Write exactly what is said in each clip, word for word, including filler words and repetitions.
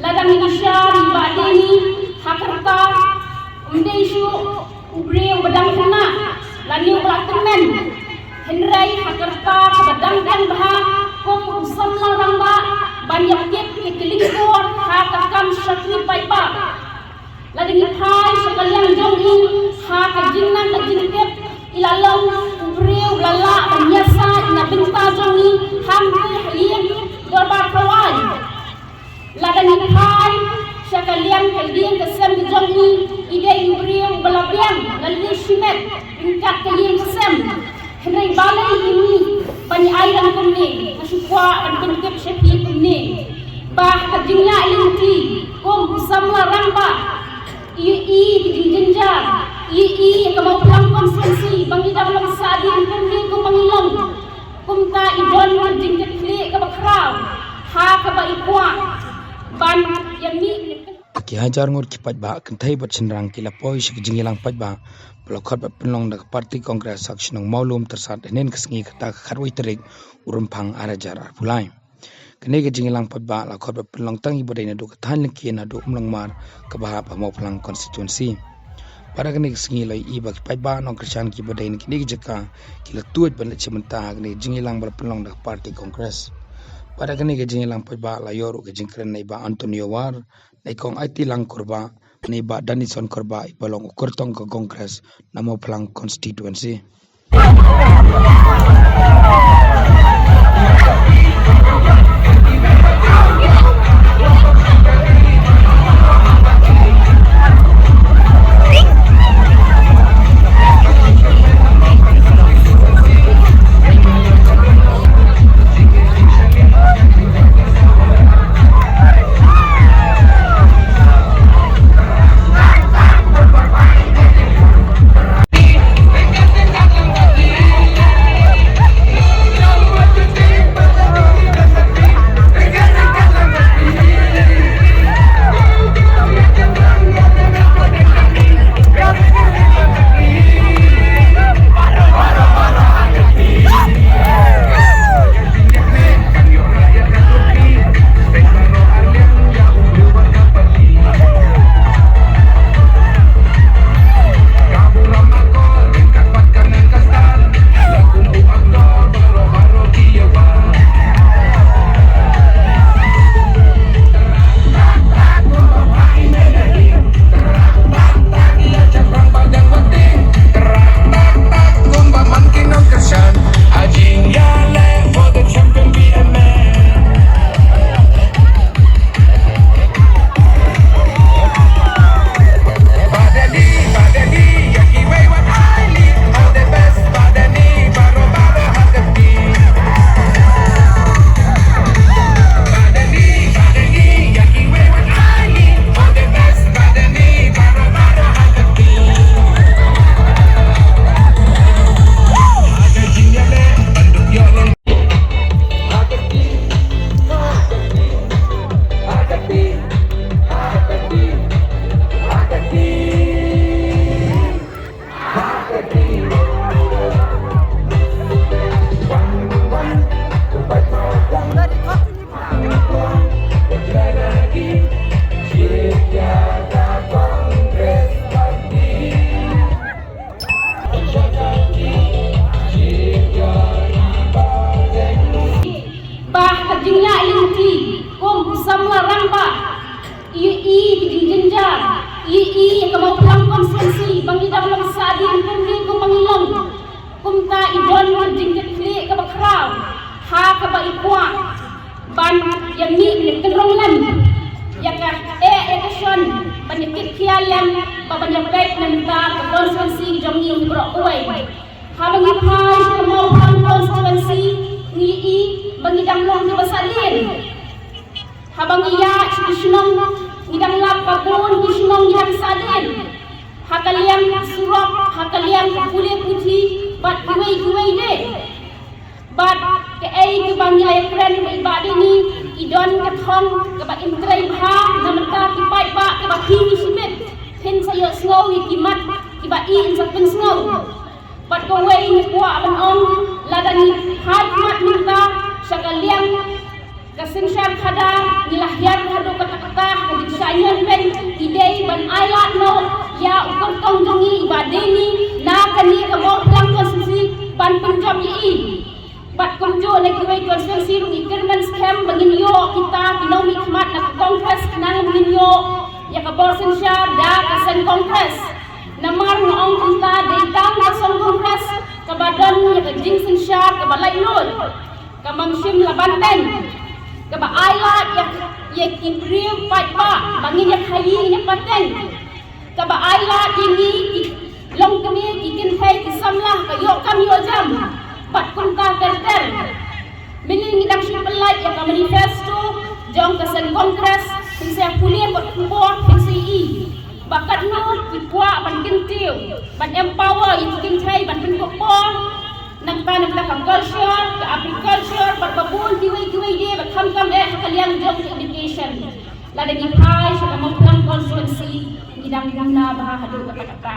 Lada ngi ïa shah ïa i Bah Deni ha ka rta, ym dei shuh u briew uba dang khynnah lane uba la tymmen. Hynrei ha ka rta kaba dang khlaiñ bha kum u samla rangbah ban ïa tip ïa ki lyngkor ha ka kam shakri paidbah. Lada ngi phai sha ka liang jong i ha ka jingnang ka jingtip, i la long u briew uba la lah ban ïasaid na bynta jong i hangtei ha ïing dorbar pyrthei. Lada ngi phai sha ka liang ka ïing ka sem ka jong i, i dei u briew uba la biang na lade shimet ryngkat ka ïing ka sem. Hynrei balei i mih ban ïa ai lang kumne? Nga shu kwah ban pyntip sha phi kumne ba ha ka jingïaid lynti kum u samla rangbah, i ïohi ïa ka jingjynjar, i ïohi ïa ka Mawphlang constituency ba ngi dang long sahdien kumne kumba ngi long. Kumta i don ka jingkitkhlieh kaba khraw ha kaba i kwah ban ïa mih. Ki hajar ngut ki paidbah kynthei bad shynrang ki la poi sha ka jingïalang paidbah ba la khot bad pynlong da ka party Congress ha ka shnong Mawlum Tyrsad hynnin ka sngi, kata ka khatwei tarik u Rymphang ar hajar arphew lai. Kane ka jingïalang paidbah la khot bad pynlong tang iba dei naduh ka thaiñ Lyngkien haduh Umlangmar kaba hap ha Mawphlang constituency. Bad ha kane ka sngi la ïohi ba ki paidbah nongkyrshan kiba dei na kine ki jaka ki la tuid ban leit shim bynta ha kane ka jingïalang ba la pynlong da ka party Congress. Bad ha kane ka jingïalang paidbah la ïoh ruh ka jingkren na i Bah Antonio War, na i Kong Aiti Lang Kurbah, na i Bah Danison Kurbah iba long u kyrtong ka Congress na Mawphlang constituency. Ba ha ka jingïaid lynti kum u samla rangbah, i ïohi ïa ka jingjynjar, i ïohi ïa ka Mawphlang constituency ba ngi dang long sahdien kumne kumba ngi long. Kumta i don ka jingkitkhlieh kaba khraw ha kaba i kwah ban ïa mih ban ïa kynrong lem ïa ka eh ïa ka shon, ban ïa kit khia lem, ba ban ïa peit na bynta ka constituency jong ngi baroh kawei. Haba ngi phai sha ka Mawphlang constituency ngi ïohi ba ngi dang long kiba sahdien. Haba ngi ïaid sha ki shnong ngi dang lap ba bun ki shnong ngi dang sahdien ha ka liang surok, ha ka liang pule puthi bad kiwei kiwei de. Bad kaei kaba ngi la ïakren bad i Bah Deni, i don ka thong kaba im trei bha na bynta ki paidbah kiba phi ngi shibit. Phin sa ïohsngew ïa ki mat kiba i in sa pynsngew. Bad kawei ngi kwah ban ong, lada ngi phai khmat mynta sha ka liang ka synshar khadar Ngi la hiar haduh katta katta, ka jingshah ñion beiñ, ngi dei ban ailad noh ïa u kyrtong jong ngi i Bah Denny na kane ka Mawphlang constituency ban pynjop ïa i. Bad kumjuh na kiwei ki constituency ruh ngi kyrmen skhem ba ngin ïoh kita ki nongmihkhmat na ka Congress khnang ba ngin ïoh ïa ka bor synshar da ka seng Congress. Namar nga ong kumta dei tang ka seng Congress kaba don ïa ka jingsynshar kaba laitluid, kaba ym shym la banteng, kaba ailad ïa, ïa ki briew paidbah ba ngin ïa khaii ngin ïa pateng, kaba ailad ïa ngi ki longkmie ki kynthei ki samla ka ïoh kam ïoh jam bad kumta ter ter. Mynne ngi dang shu pynlait ïa ka manifesto jong ka seng Congress, phin sa pule bad khubor phin sa ïohi ba katno ki kwah ban kyntiew ban empower ïa ki kynthei ban pynkup por. Nangta nangta ka culture, ka agriculture bad ba bun kiwei kiwei de bad khamtam eh ha ka liang jong ka education. Lada ngi phai sha ka Mawphlang constituency ngi dang duna bha haduh katta katta.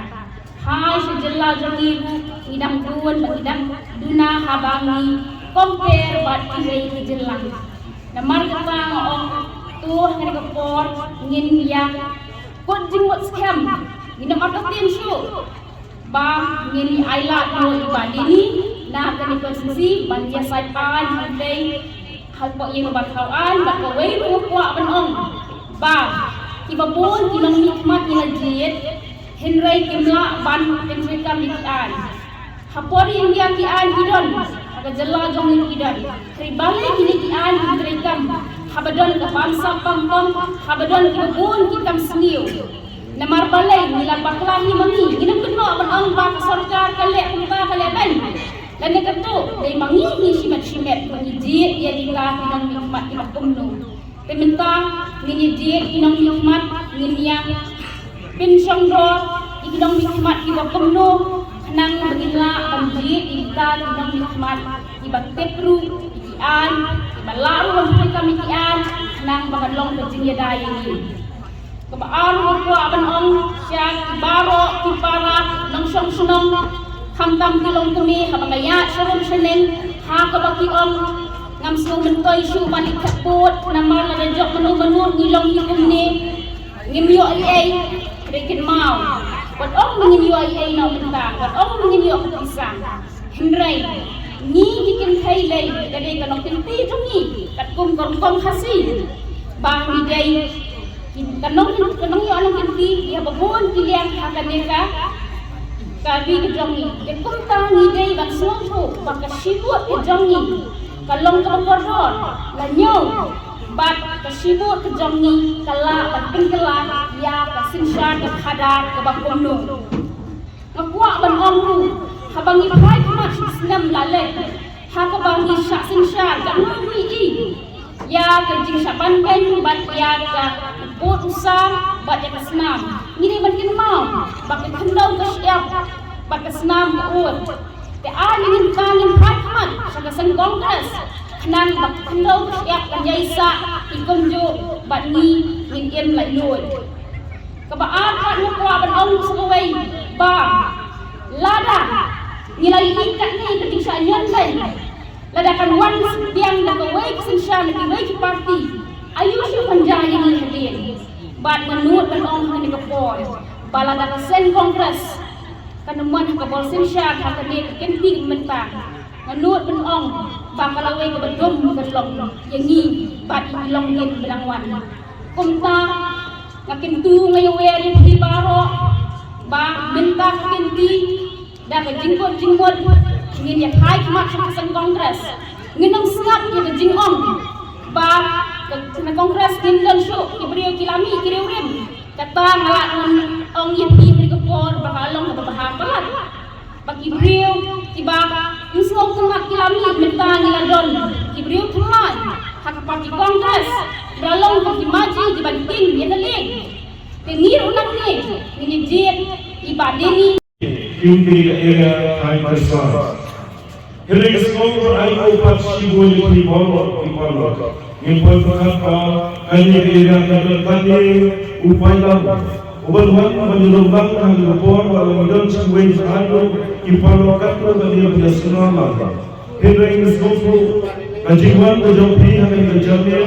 Phai sha jylla jong ngi ruh ngi dang bun bad ngi dang duna haba ngi compare bad kiwei ki jylla. Namar kata nga ong to ha kane ka por ngin ïa kut jingmut skhem, ngin ym artatien shuh ba ngin ïa ailad noh i Bah Denny na kane ka constituency ban ïa sait aiñ hangtei hapoh ïing ba thaw aiñ. Bad kawei ruh nga kwah ban ong ba kiba bun ki nongmihkhmat ngi la jied, hynrei kim lah ban pyntreikam ïa ki aiñ. Ha por India ki aiñ ki don, ha ka jylla jong ngi ki don. Hynrei balei kine ki aiñ kim treikam? Haba don ka bamsap bamtom, haba don kiba bun ki kam sniew. Namar balei ngi la bakla hi ma ngi, ngin ym kynnoh ban ong ba ka sorkar ka leh kumta ka leh beiñ. Lane katto, dei ma ngi hi shimet shimet ba ngi jied ïa kita ki nongmihkhmat kiba kumno. Te mynta ngin ïa jied ki nongmihkhmat, ngin ïa pynshongdor ïa ki nongmihkhmat kiba kumno khnang ba ngin lah ban jied ïa kita ki nongmihkhmat kiba tip ruh ïa ki aiñ, kiba lah ruh ban treikam ïa ki aiñ khnang ba kan long ka jingïada ïa ngi. Kaba ar nga kwah ban ong sha ki baroh ki para nongshong shnong, khamtam ki longkmie, haba nga ïaid sharum shaneng ha kaba ki ong ngam sngew myntoi shuh ban ïa khatbud, namar lada jop mano mano ngi long hi kumne ngim ïoh ei ei. Hynrei kynmaw, wat ong ba ngin ïoh ei ei na u mynta, wat ong ba ngin ïoh ka pisa. Hynrei ngi ki kynthei lei, ka dei ka nongkynti jong ngi katkum ka rukom Khasi, ba ngi dei ka nong, ka nongïoh nongkynti ïa ba bun ki liang ha kane ka, ka ri ka jong ngi. Te kumta ngi dei ban sngewthuh ba ka shibun ka jong ngi ka long kaba kordor, la ñiew, bad ka shibun ka jong ngi ka lah ban pynkylla ïa ka synshar ka khadar kaba kumno. Nga kwah ban ong ruh, haba ngi phai khmat shi snem la leit ha kaba ngi shah synshar, katno ngi ïohi ïa ka jingshah ban beiñ bad ïa ka bud u sam bad ïa ka snam. Ngi dei ban kynmaw ba ka khyndew ka shyiap bad ka snam ka ud. Te ai ngin, ka ngin phai khmat sha ka seng Congress khnang ba ka khyndew ka shyiap kan ïai sah hi kumjuh bad ngi ngin im laitluid. Kaba ar pat nga kwah ban ong sa kawei ba lada ngi la ïohi katne ka jingshah ñion beiñ, lada kan wan biang da kawei ka synshar na kiwei ki party, ayu shu pynjah ïa ngi hadien. Bad nga nud ban ong ha kane ka por ba lada ka seng Congress kan ym wan ha ka bor synshar ha kane ka kynti mynta, nga nud ban ong ba ka lawei kaba dum ka long ïa ngi bad ïa ki longdien ba dang wan. Kumta nga kyntu, nga ïawer ïa phi baroh ba mynta ka kynti da ka jingkut jingmut ngin ïa phai khmat sha ka seng Congress. Ngin ym sngap ïa ka jingong ba ka, na Congress ngim don shuh ki briew ki la mih ki riewrim. Kata nga la ong ïa phi ha kane ka por ba ka long kaba bha palat. Ba ki briew kiba ym sngewtynnat ki la mih, mynta ngi la don ki briew thymmai ha ka party Congress, ba la long kum ki maji kiban tieng ïa ka lieng. Te ngi ruh nangne ngin ïa jied i Bah Denny. Kum kane ka area Khain Kyrsan, hynrei ka sngewbha ai ko pat shibun ïa phi baroh ki paralok. Ngin poi pyrkhat ba kane ka area ka don katne u paidbah uban wan ban ïalum lang ha kane ka por, ba la don shi wei shi arngut ki paralok katno katne ba ki la sngewbha. Hynrei ka sngewbha ka jingwan ka jong phi ha kane ka jingeh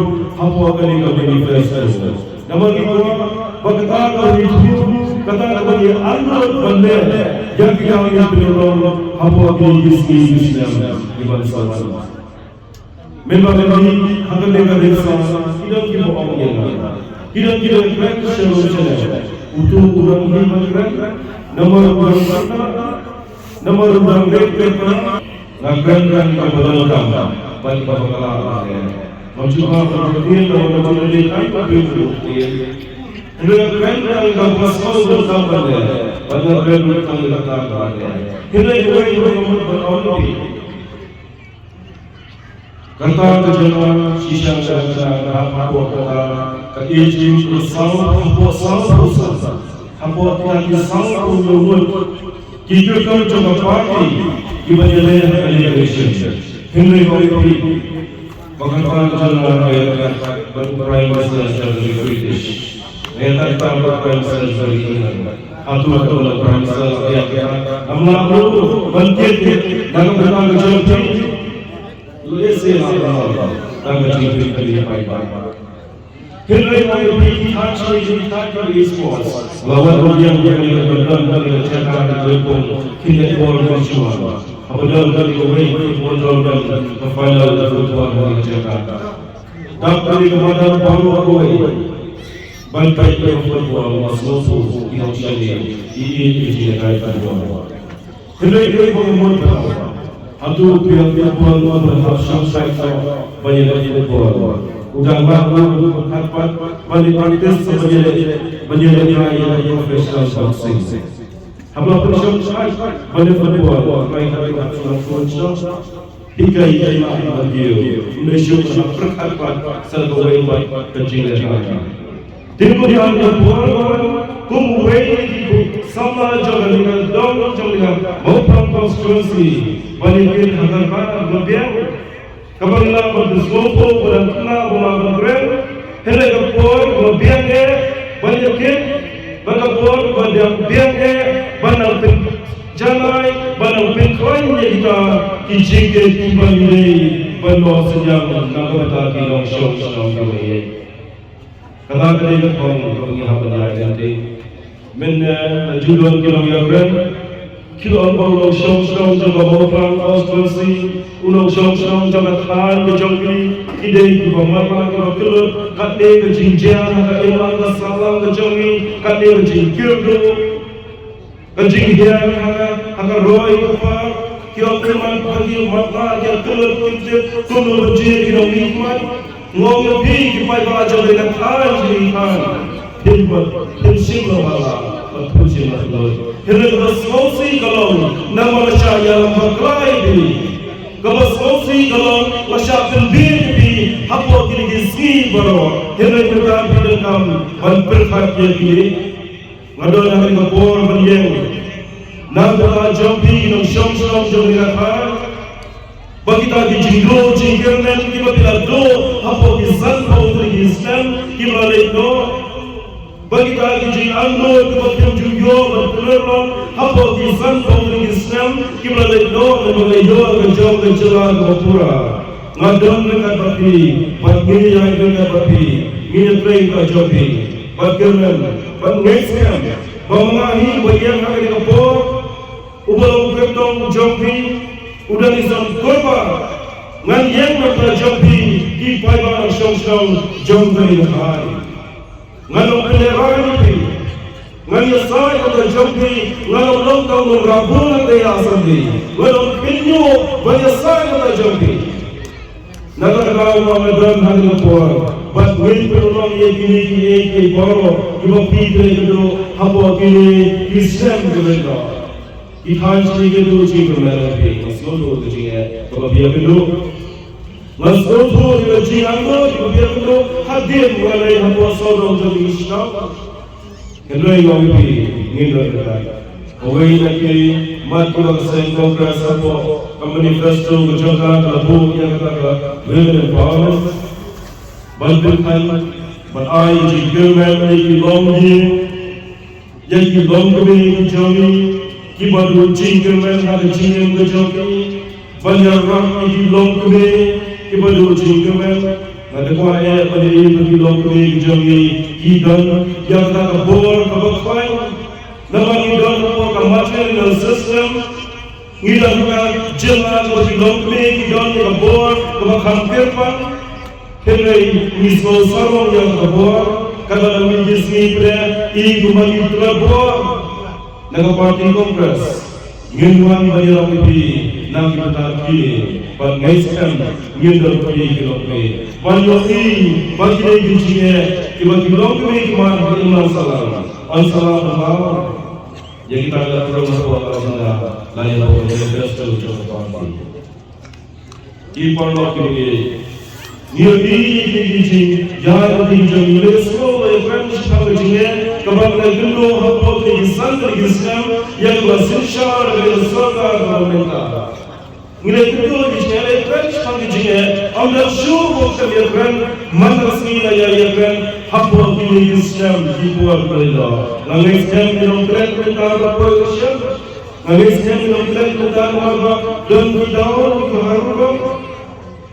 hapoh kane ka manifesto. Namar ngi kwah ba kata ka ri thuh, kata kaba ngi angnud ban leh ïa ki kam ngi pynlong hapoh kine ki sngi ki snem kiban sa wan. Mynba mynmiet ha kane ka ri sa, ki don kiba ong ïa nga, ki don kiba kren shalom shalom, uto u dang hi ban kren, namar u dang kren, namar u dang rit kren. Nga kren kren kaba donkam bad kaba bakla. Ngam shu kwah ban ktien namar nga shu leit ai ba phi u ktien. Hynrei nga kren kren kaba sngewbha donkam ban leh bad nga kren kren kaba donkam ban leh. Hynrei uwei uwei nga mut ban ong ïa phi. Kata ka jaka shisha ka jaka hapoh kata ka age group ka saw hapoh saw hapoh saw hapoh kita ki saw hapoh ki Ki kyrtong jong ka party kiba ïaleh ha election. Hynrei ba ïohi ba kata ka jong nga ka ïa bad u Prime Minister jong ka British. Ïa kata ka Prime Minister jong ka England. Hato ka Prime Minister ïa ka. Am la bru ban kit na ka bynta ka jong phi. Lehse la ka jong phi ka ïa pai bai. Hynrei ma ïa phi ki thaiñ sha ki thaiñ ki sports. La wan ruh ïa ka ïa ka bynta ka ïa ka jaka ka jingpong ki netball ki shuwa. Haba don ka ïa ka wei football tournament ka final ka football ka ïa ka jaka. Dap ka ïa ka madan baroh kawei. Ban peit ïa ka football ma sngewthuh ki nongshakri ki ïeit ki jingïatai football. Hynrei hynrei ba ka mut ba hato u pia football ba hap shong shai ba ïa leh football. U dang ba u khat pat ba ïa practice ba ïa leh ba ïa leh ïa ïa professional boxing. Haba pun shong shai ba ïa football ba ïa hap shong shong shong. Hikai ïa ïa ba ïa u ne shong hap pyrkhat pat sa ka wei pat ka jingleh. Te kumta ka por kum uwei na ki samla jong ka liang dong jong ka Mawphlang constituency ban ïa kit ha ka kyrpad ba biang. Kaba ngi lah ban sngewthuh ba dang kynnoh ba ma ban kren. Hynrei ka por ba biang eh ban ïa kit bad ka por ba dang biang eh ban nang pynjanai ban nang pynkhlaiñ ïa kita ki jingkit kiba ngi dei ban ïoh synñiang na ka bynta ki nongshong shnong kiba ïeit. Kata ka dei ka thong kaba ngi hap ban ïaid lynti. Mynne, eh, la ju don ki nongïakren ki la ong ba u nongshong shnong jong ka Mawphlang constituency, u nongshong shnong jong ka thaiñ ka jong ki, ki dei kiba matlah kiba kyllut. Katne ka jingjia ha ka imlang ka sahlang ka jong ki, katne ka jingkyrduh. Ka jinghiar ha ka, ha ka roi ka par, ki ong ki man pa ki mat pa ki ong ki mat ki tip, kumno ban jia ki nongmihkhmat. Nga ong ïa phi ki paidbah jong ngi na thaiñ ki thaiñ, phim pat, phim shym la wah lah bad phim shym la lut. Hynrei kaba sngewsih ka long, namar la shah ïalam bakla ïa phi. Kaba sngewsih ka long, la shah pynbieit ïa phi hapoh kine ki sngi baroh. Hynrei mynta phi donkam ban pyrkhat ïa kine. Nga don ha kane ka por ban ïeng na ka bynta jong phi ki nongshong shnong jong ngi na thaiñ. Ba kita ki jingduh jingkyrmen kiba phi la duh hapoh ki sanphew tylli ki snem kiba la leit noh. Ba kita ki jingangnud kiba phim ju ïoh ban pynlong hapoh ki sanphew tylli ki snem kiba la leit noh, naba nga ïoh ka jong ka jylla kaba pura. Nga don ryngkat bad phi, bad ngi ïaid ryngkat bad phi, ngi ïatrei ka jong phi. Bad kyrmen, bad ngeit skhem ba ma nga hi ba ïeng ha kane ka por, uba long u kyrtong jong phi, u dang isam kyrpang. Ngan ïeng na ka bynta jong phi, ki paidbah nongshong shnong jong kane ka thaiñ. Ngan ym pynlehraiñ ïa phi. Ngan ïasaid na ka bynta jong phi, ngan ym long tang u nongrabun na ka assembly. Ngan ym pynïoh ban ïasaid na ka bynta jong phi. Na kata ka daw nga don ha kane ka por bad ngin pynlong ïa kine kiei kiei baroh kiba phi trei kynduh hapoh kine ki snem kiba don. Ki thaiñ sha kine ki duh jingkyrmen ïa phi, nga sngewthuh ïa ka jingeh kaba phi ïakynduh. Nga sngewthuh ïa ka jingangnud kaba phi ïakynduh hadien ba nga leit hapoh sawdong jong ki shnong. Hynrei nga ong ïa phi, ngin don ryngkat. Kawei na ki mat kiba ka seng Congress hapoh ka manifesto ka jong ka, ka la buh ïa kata ka Women Empowerment. Ban pynkheiñ, ban ai jingkyrmen ïa ki longïing, ïa ki longkmie ki jong ngi, kiba duh jingkyrmen ha ka jingim ka jong ki. Ban ïarap ïa ki longkmie kiba duh jingkyrmen. Nga da kwah eh ban ïa ki longkmie ki jong ngi ki don ïa kata ka bor kaba khlaiñ. Namar ngi don hapoh ka matrilineal system. Ngi don ha ka jylla kaba ki longkmie ki don ïa ka bor kaba kham kyrpang. Hynrei ngi sngew sarong ïa ka bor, kaba na miet ki sngi pyrshah ïa kumba ngi tla bor. Na ka party Congress ngin wan ban ïarap ïa phi na ki bynta kine, bad ngi skhem ngin don phi ki longkmie ban ïohi ba kine ki jingeh kiba ki longkmie ki mad ha ka imlang sahlang. Yn sah bha ïa kita ki la pynlong hapoh ka agenda, la ïa hapoh ka manifesto jong ka party. Ki paralok kiba ïeit, ngi ïohi ïa kine ki jingïaid lynti jong ngi, ngi la sngewthuh ïa kren shaphang ka jingeh kaba ngi la ïakynduh hapoh kine ki san tylli ki snem ïa kaba synshar da ka sorkar kaba mynta. Ngi la ïakynduh ïa ka jingeh, la ïakren shaphang ka jingeh, ym da shuh ba ngi ïakren, man ka sngi la ïa ïakren hapoh kine ki snem ki por ba la ïoh. Nga ngeit skhem ki nongkren mynta ba poi ka shem. Nga ngeit skhem ki nongkren mynta namar ba don ki daw ki harum.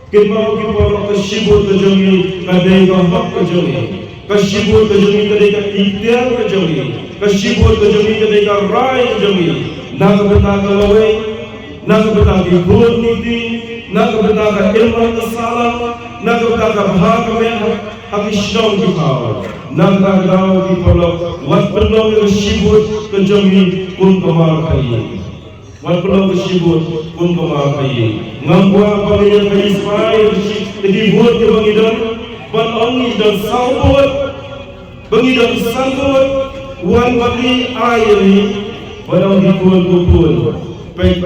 Kynmaw ki paralok, ka shibun ka jong ngi ka dei ka hok ka jong ngi. Ka shibun ka jong ngi ka dei ka ikhtiar ka jong ngi. Ka shibun ka jong ngi ka dei ka rai ka jong ngi. Na ka bynta ka lawei, na ka bynta ki khun ki kti, na ka bynta ka imlang ka sahlang, na ka bynta ka bha ka meh ha ki shnong ki thaw. Na kata ka daw ki paralok, wat pynlong ïa ka shibun ka jong ngi kum ka mar khaïi. Wat pynlong ka shibun kum ka mar khaïi. Ngam kwah ba ngin ïa khaïi sbai ïa ki vote kiba ngi don. Ban ong ngi don saw vote, ba ngi don san vote, wan bad ngi ai ïa ngi. Ban ong ki khun, ko khun, peit,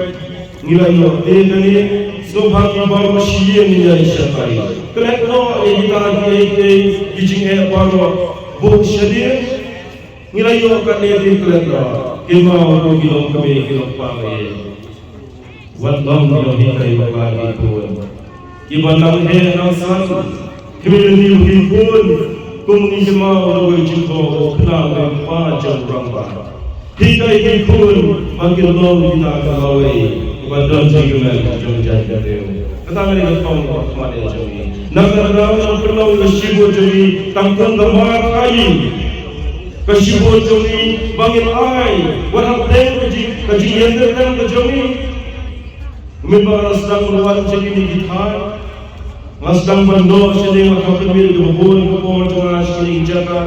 ngi la ïoh te kane, sngewbha ngi baroh shi ïing ngin ïa shatai. Klet noh ïa kita kiei kiei ki jingeh baroh, buh shadien. Ngi la ïoh kane, te klet noh. Kynmaw ko ki longkmie ki longkpa, wat long ki longhikai bakla ki khun kiba nang heh nang san. Kmie lynti ki khun, kum ngi kynmaw ïa kawei jingthoh u khynnah u kpa jong u rangbah. Hikai ki khun ba kin long kita ki lawei kiba don jingkmen jong jait jong dei. Kata ka dei ka thong kaba khmat ïa jong ngi. Na kata ka daw ngan pynlong ka shibun jong ngi tang kum ka mar khaïi. Ka shibun jong ngi ba ngin ai wat hapdeng ka jing, ka jingïatrei ka jong ngi. Mynba nga la sdang ban wan sha kine ki thaiñ, nga sdang ban noh sha kine, nga kham pynmih ïa ka bun ka por jong nga sha kine ki jaka.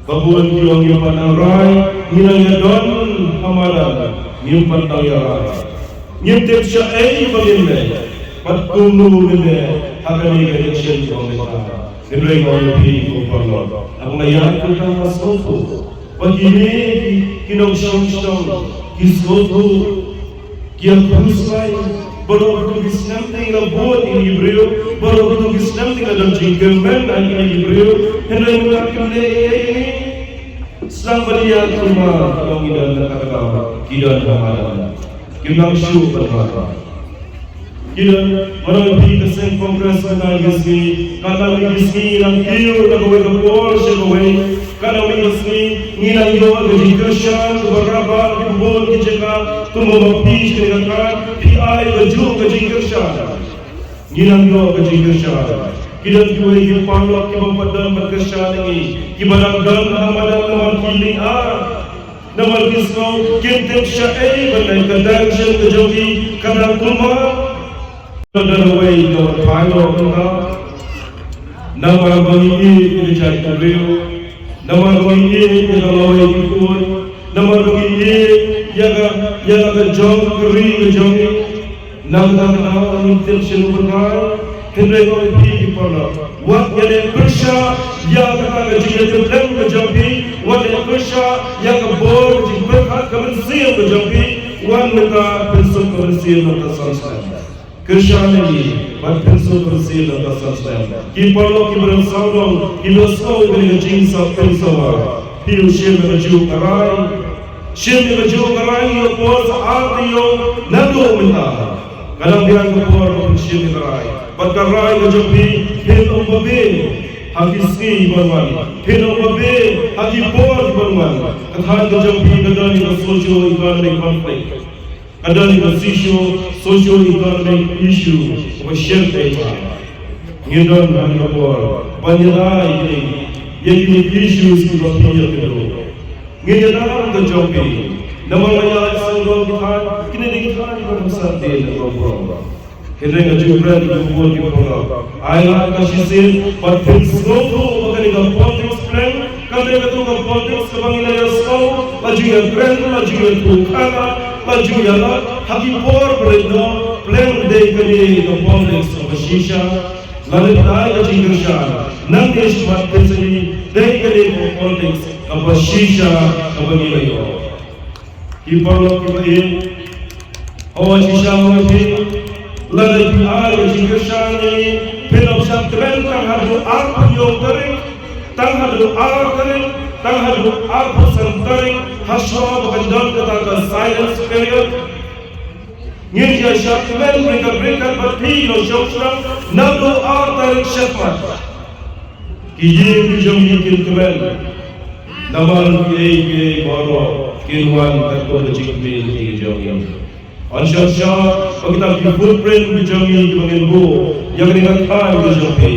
Ba bun ki ong ngim pat nang rai, ngi nang ïadon ha madan, ngim pat nang ïarai. Ngim tip shaei ba ngin leh bad kumno ngin leh ha Kane ka election jong mynta, hynrei nga ong ïa phi ko paralok, haba nga ïaid kumta nga sngewthuh ba kine ki, ki nongshong shnong ki sngewthuh, ki ïa khuslai, baroh kito ki snem te ngi la bud ïa kine ki briew, baroh kito ki snem te ngi la don jingkyrmen ïa kine ki briew, hynrei mynta kim leh ei ei. Sdang ban ïaid kumba ki ong, ki don na kata ka daw, ki don ha madan, kim nang shuh ban wan. Ki don, mano phi, ka seng Congress mynta ki sngi, ka dang ki sngi nang kiew na kawei ka por sha kawei, ka dang ki sngi ngi nang ïoh ka jingkyrshan kaba rabot, ki bun ki jaka kumba ma phi sha ka, phi ai kajuh ka jingkyrshan. Ngi nang ïoh ka jingkyrshan. Ki don kiwei ki paralok kiba pat don ban kyrshan ïa ngi, kiba dang don ha madan namar ki lynga, namar ki sngew kim tip shaei ban leh, ka direction ka jong ki ka dang kumba. Ka don uwei ka phai noh kumta. Namar ba ngi ïeit ïa ka jaitbynriew, namar ba ngi ïeit ïa ka lawei ki khun, namar ba ngi ïeit ïa ka, ïa ka jong ka ri ka jong ngi. Nangta ka daw ngim tip shuh ban rai, hynrei ko phi ki paralok, wat ïaleh pyrshah ïa kata ka jingïatiplem ka jong phi, wat ïaleh pyrshah ïa ka bor ka jingpyrkhat ka mynsiem ka jong phi, wan mynta pynsuk ka mynsiem nangta san snem. Kyrshan ïa ngi, bad pynsuk ka mynsiem nangta san snem. Ki paralok kiba don sawdong, kiba sngew kane ka jingsngewsih, phi u shim ïa kajuh ka rai. Shim ïa kajuh ka rai, ïa por sa ar taïew naduh mynta. Ka dang biang ka por ba phin shim ïa ka rai. Bad ka rai ka jong phi, phin ym babe ha ki sngi ban wan. Phin ym babe ha ki por ban wan. Ka thaiñ ka jong phi ka don ïa ka socio-economic conflict. Ka don ïa ka socio, socio-economic issue kaba shem te. Ngin don ha kane ka por ban ïada ïa kine, ïa kine ki issues kiba phi ïa kito. Ngin ïada ruh ka jong phi. Namar nga ïa sngewthuh ki thaiñ, kine dei ki thaiñ kiba kham sah dien na ka por. Hynrei nga ju kren ïa ka bun ki por. Ai lad ka shisien bad phin sngewthuh ba kane ka politics pyrshah. Kane ka tu ka politics kaba ngi la ïa sngewthuh, la ju ïa kren, la ju ïa tu khana, la ju ïa la, ha ki por pyrshah, pyrshah dei kane ka politics kaba shisha. Lada dei ka jingkyrshan, nang dei smat pyrshah dei kane ka politics kaba shisha kaba ngi la ïoh. Ki paralok kiba ïeit, hooid shisha hooid phi, lada phi ai ka jingkyrshan ïa ngi, phin ym shah kren tang haduh arphew hynñiew tarik, tang haduh ar tarik, tang haduh arphew san tarik, hashwa ba kan don kata ka silence period. Ngin ïa shah kmen ryngkat ryngkat bad phi nongshong shnong naduh ar tarik Shakmat. Ki ïing ki jong ngi kin kmen. Namar kiei kiei baroh kin wan katkum ka jingkmen ki jong ngi. Yn shah shah ba kita ki footprint ki jong ngi kiba ngin buh ïa kane ka thaiñ ka jong phi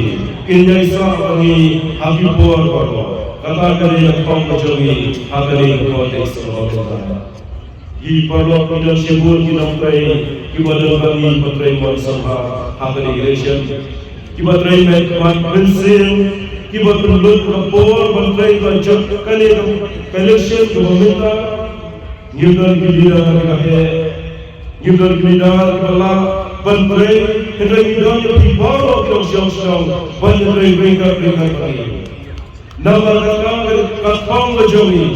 kin ïaisah ba ngi ha ki por baroh. Kata ka dei ka thong ka jong ngi ha kane ka context kaba mynta. Ki paralok, ki don shibun ki nongtrei kiba don bad ngi, ba trei mon sngewbha ha kane ka election, kiba trei met bad mynsiem, kiba pynlut ka por ban trei ka jong kane ka election kaba mynta. Ngim don ki leader kiba heh, ngim don ki leader kiba lah ban trei, hynrei ngi don ïa phi baroh ki nongshong shnong ban ïatrei ryngkat ryngkat bad ngi. Namar kata ka thong ka jong ngi,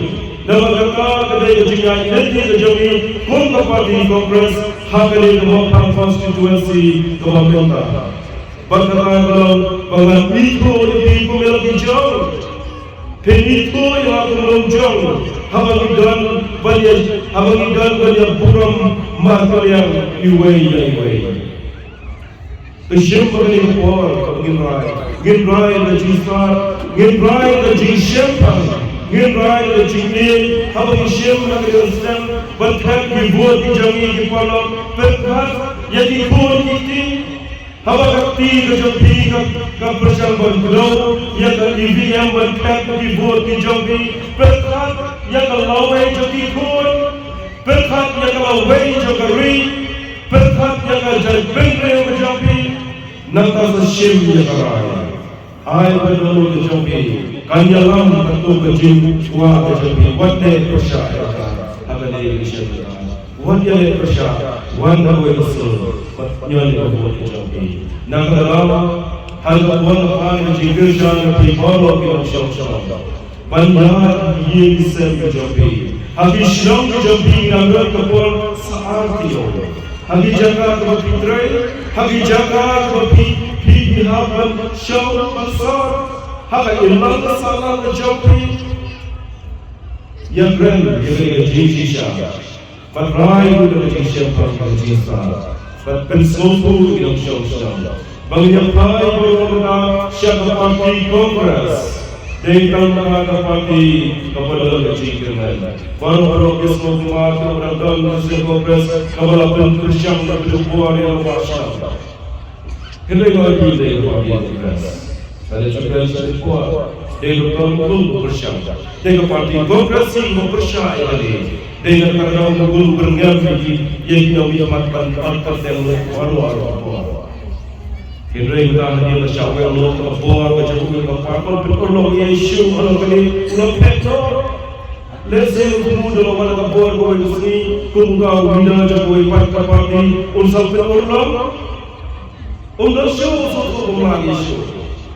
namar kata ka dei ka jingïaid lynti ka jong ngi kum ka party Congress ha kane ka Mawphlang constituency kaba mynta. Bad kata ka long ba ngan ithuh ïa phi kum ïa la ki jong, phin ithuh ïa nga kum long jong, haba ngi don ban ïa, haba ngi don ban ïa burom markylliang iwei ïa iwei. Ka shim ba kane ka por kaba ngin rai, ngin rai ka jingstad, ngin rai ka jingshemphang, ngin rai ka jingïeit. Haba ngi shim ha kane ka snem ban thep ki vote ki jong ngi, ki paralok, pyrkhat ïa ki khun ki kti. Haba ka kti ka jong phi ka, ka pyrshang ban kdew ïa ka E V M ban thep ki vote ki jong phi, pyrkhat ïa ka lawei jong ki khun, pyrkhat ïa ka lawei jong ka ri, pyrkhat ïa ka jaitbynriew ka jong phi. Nangta sa shim ïa ka rai. Ai ba ka ri ka jong phi kan ïalam katkum ka jingkwah ka jong phi. Wat leh pyrshah ïa ka ha kane ka election. Wat ïaleh pyrshah. Wan da kawei ka sur bad ñion ïa ka vote ka jong phi. Na kata ka daw, haba wan ka pan ka jingkyrshan na phi baroh ki nongshong shnong ban ïaid ïa ki sem ki jong phi. Ha ki shnong ki jong phi ngan don ka por sa ar taïew. Ha ki jaka kaba phi trei, ha ki jaka kaba phi, phi, phi hap ban shong ban sor, ha ka imlang ka sahlang ka jong phi. Ïakren ïa ka jingshisha. Bad rai ruh da ka jingshemphang ka jingstad. Bad pynsngewthuh ïa ki nongshong shnong ba ngin ïa phai baroh kynta sha ka party Congress. Dei tang kata ka party kaba don ka jingkyrmen. Baroh baroh ki sngewbha kaba don ka seng Congress kaba la pynpyrshang da ka jingbuaid ïa ka shnong. Hynrei ngi ïohi dei ka party Congress. Ka dei ka party Congress. Dei ka party Congress ba pyrshah ïa kane. Dei ka party Congress ba pyrshah ïa kane. Dei ka party Congress ba pyrshah ïa kane. Ban ban ban ban ban. Hynrei mynta hadien la shah weng noh ka bor ka jong u ka party ban pynurlong ïa issue halor kane. U la phet noh. Lehse u la mut da la wan ka bor kawei ka sngi kum ka u leader jong kawei pat ka party un sa pynurlong. Ym don shuh shuh shuh kumba ngi shuh.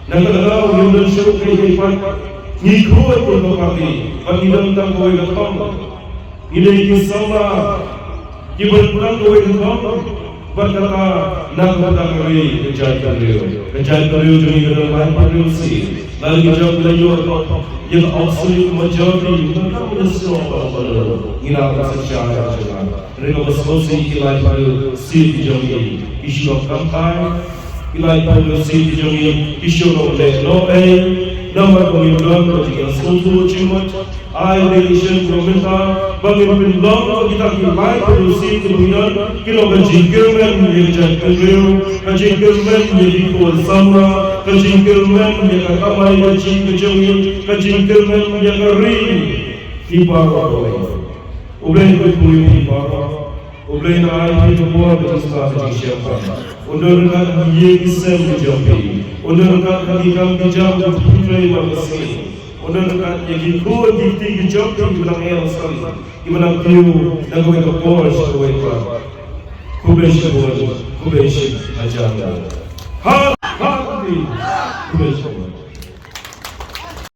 Na kata ka daw ngim don shuh kaei kaei pat. Ngi khuid kum ka party bad ngi don tang kawei ka thong. Ngi dei ki samla kiba don tang kawei ka thong. Bad kata na ka bynta ka ri ka jaitbynriew. Ka jaitbynriew jong ngi ka don laiphew hynriew seat. Lada ngi jop la ïoh ïa ka absolute majority, ngi nang ban snoh ba ba ngi nang ban snoh ba ba. Hynrei kaba sngewsih ki laiphew hynriew seat ki jong ngi ki shu long kamtai. Ki laiphew hynriew seat ki jong ngi ki shu long leh long ei. Namar ba ngim don ka jingïasngewthuh jingmut. Ai delegation kiba mynta ba ngin pynlong ba kita ki laiphew hynriew seat kiba ngi don ki long ka jingkyrmen ïa ka jaitbynriew, ka jingkyrmen ïa ki khun samla, ka jingkyrmen ïa ka kamai kajih ka jong ngi, ka jingkyrmen ïa ka ri. Phi baroh kawei. U Blei un kyrkhu ïa phi baroh. U Blei un ai ïa phi ka bor ka jingstad ka jingshemphang. Un don ryngkat ïa ki sem ki jong phi. Un don ryngkat ïa ki kam ki jam jong phi trei man ka sngi. Un don ryngkat ïa ki khun ki kti ki jong phi kiba nang ïeng san, kiba nang kiew na kawei ka por sha kawei pat. Khublei shibun, khublei shihajar nguh. Ha, ha, khublei shibun.